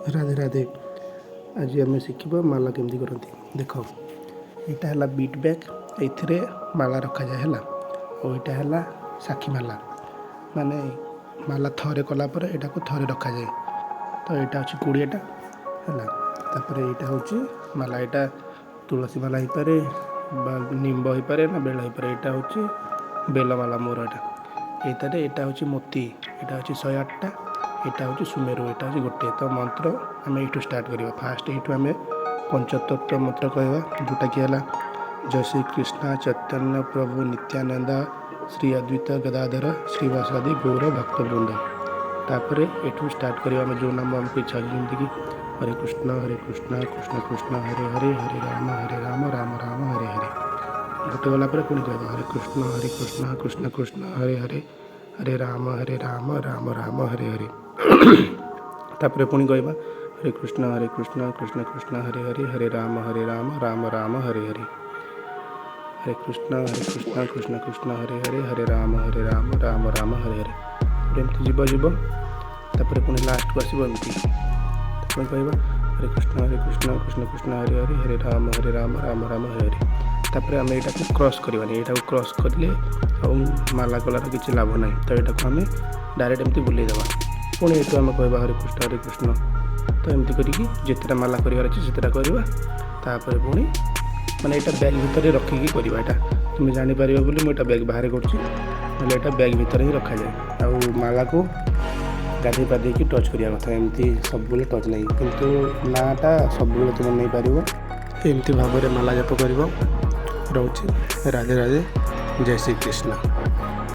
ରାଧେ ରାଧେ। ଆଜି ଆମେ ଶିଖିବା ମାଲା କେମିତି କରନ୍ତି। ଦେଖ, ଏଇଟା ହେଲା ବିଟ୍ ବ୍ୟାଗ୍। ଏଇଥିରେ ମାଲା ରଖାଯାଏ, ହେଲା। ଆଉ ଏଇଟା ହେଲା ସାକ୍ଷୀ ମାଲା, ମାନେ ମାଲା ଥରେ କଲା ପରେ ଏଇଟାକୁ ଥରେ ରଖାଯାଏ। ତ ଏଇଟା ଅଛି 20ଟା, ହେଲା। ତାପରେ ଏଇଟା ହେଉଛି ମାଲା। ଏଇଟା ତୁଳସୀ ମାଲା ହେଇପାରେ ବା ନିମ୍ବ ହେଇପାରେ ନା ବେଲ ହେଇପାରେ। ଏଇଟା ହେଉଛି ବେଲ ମାଲା ମୋର ଏଇଟା। ଏଇଟାରେ ଏଇଟା ହେଉଛି ମୋତି, ଏଇଟା ହେଉଛି 108ଟା। ଏଇଟା ହେଉଛି ସୁମେରୁ, ଏଇଟା ହେଉଛି ଗୋଟିଏ। ତ ମନ୍ତ୍ର ଆମେ ଏଇଠୁ ଷ୍ଟାର୍ଟ କରିବା। ଫାଷ୍ଟ ଏଇଠୁ ଆମେ ପଞ୍ଚତତ୍ଵ ମନ୍ତ୍ର କହିବା, ଯେଉଁଟାକି ହେଲା ଜୟ ଶ୍ରୀ କୃଷ୍ଣ ଚୈତନ୍ୟ ପ୍ରଭୁ ନିତ୍ୟାନନ୍ଦ ଶ୍ରୀ ଅଦ୍ୱୈତ ଗଦାଧର ଶ୍ରୀବାସାଦି ଗୌର ଭକ୍ତବୃନ୍ଦ। ତାପରେ ଏଠୁ ଷ୍ଟାର୍ଟ କରିବା ଆମେ ଯେଉଁ ନାମ ଆମକୁ ଇଚ୍ଛା ଅଛି, ଯେମିତିକି ହରେ କୃଷ୍ଣ ହରେ କୃଷ୍ଣ କୃଷ୍ଣ କୃଷ୍ଣ ହରେ ହରେ, ହରେ ରାମ ହରେ ରାମ ରାମ ରାମ ହରେ ହରେ। ଗୋଟେ ଗଲା ପରେ ପୁଣି କହିବା ହରେ କୃଷ୍ଣ ହରେ କୃଷ୍ଣ କୃଷ୍ଣ କୃଷ୍ଣ ହରେ ହରେ, ହରେ ରାମ ହରେ ରାମ ରାମ ରାମ ହରେ ହରେ। ତାପରେ ପୁଣି କହିବା ହରେ କୃଷ୍ଣ ହରେ କୃଷ୍ଣ କୃଷ୍ଣ କୃଷ୍ଣ ହରେ ହରେ, ହରେ ରାମ ହରେ ରାମ ରାମ ରାମ ହରେ ହରେ। ହରେ କୃଷ୍ଣ ହରେ କୃଷ୍ଣ କୃଷ୍ଣ କୃଷ୍ଣ ହରେ ହରେ, ହରେ ରାମ ହରେ ରାମ ରାମ ରାମ ହରେ ହରେ। ଏମିତି ଯିବ ଯିବ, ତାପରେ ପୁଣି ଲାଷ୍ଟକୁ ଆସିବ ଏମିତି। ତାପରେ କହିବା ହରେ କୃଷ୍ଣ ହରେ କୃଷ୍ଣ କୃଷ୍ଣ କୃଷ୍ଣ ହରେ ହରେ, ହରେ ରାମ ହରେ ରାମ ରାମ ରାମ ହରେ ହରେ। ତାପରେ ଆମେ ଏଇଟାକୁ କ୍ରସ୍ କରିବାନି। ଏଇଟାକୁ କ୍ରସ୍ କରିଲେ ଆଉ ମାଲା କଲାର କିଛି ଲାଭ ନାହିଁ। ତ ଏଇଟାକୁ ଆମେ ଡାଇରେକ୍ଟ ଏମିତି ବୁଲେଇ ଦେବା। ପୁଣି ଏଇଠୁ ଆମେ କହିବା ହରେ କୃଷ୍ଣ ହରେ କୃଷ୍ଣ। ତ ଏମିତି କରିକି ଯେତେଟା ମାଲା କରିବାର ଅଛି ସେତେଟା କରିବା। ତାପରେ ପୁଣି ମାନେ ଏଇଟା ବ୍ୟାଗ୍ ଭିତରେ ରଖିକି କରିବା। ଏଇଟା ତୁମେ ଜାଣିପାରିବ ବୋଲି ମୁଁ ଏଇଟା ବ୍ୟାଗ୍ ବାହାରେ କରୁଛି, ନହେଲେ ଏଇଟା ବ୍ୟାଗ୍ ଭିତରେ ହିଁ ରଖାଯାଏ। ଆଉ ମାଲାକୁ ଗାଧେଇ ପାଧେଇକି ଟଚ୍ କରିବା କଥା, ଏମିତି ସବୁବେଳେ ଟଚ୍ ନାହିଁ। କିନ୍ତୁ ନାଁଟା ସବୁବେଳେ ତୁମେ ନେଇପାରିବ। ଏମିତି ଭାବରେ ମାଲା ଜପ କରିବ। ରହୁଛି, ରାଧେ ରାଧେ, ଜୟ ଶ୍ରୀ କୃଷ୍ଣ।